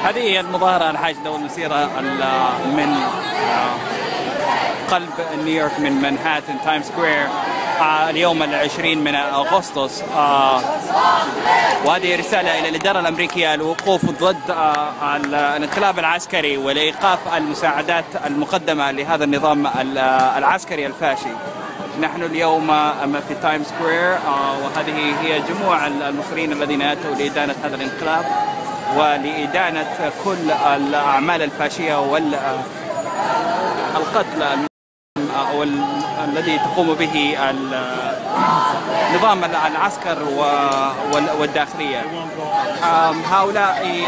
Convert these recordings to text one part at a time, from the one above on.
هذه هي المظاهرة الحاشدة والمسيرة من قلب نيويورك، من مانهاتن تايم سكوير، اليوم 20 من أغسطس. وهذه رسالة إلى الإدارة الأمريكية الوقوف ضد الانقلاب العسكري ولإيقاف المساعدات المقدمة لهذا النظام العسكري الفاشي. نحن اليوم في تايم سكوير، وهذه هي جموع المصريين الذين أتوا لإدانة هذا الانقلاب ولإدانة كل الأعمال الفاشية والقتل الذي تقوم به نظام العسكر والداخلية. هؤلاء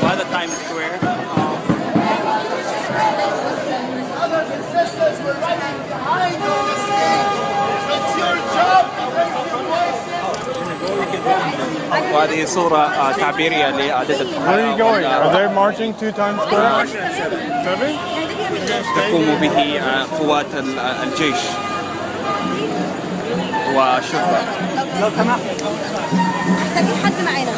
وهذا تايم سكوير. وهذه صورة تعبيرية لعدد تقوم به قوات الجيش والشرطة. محتاجين حد معانا.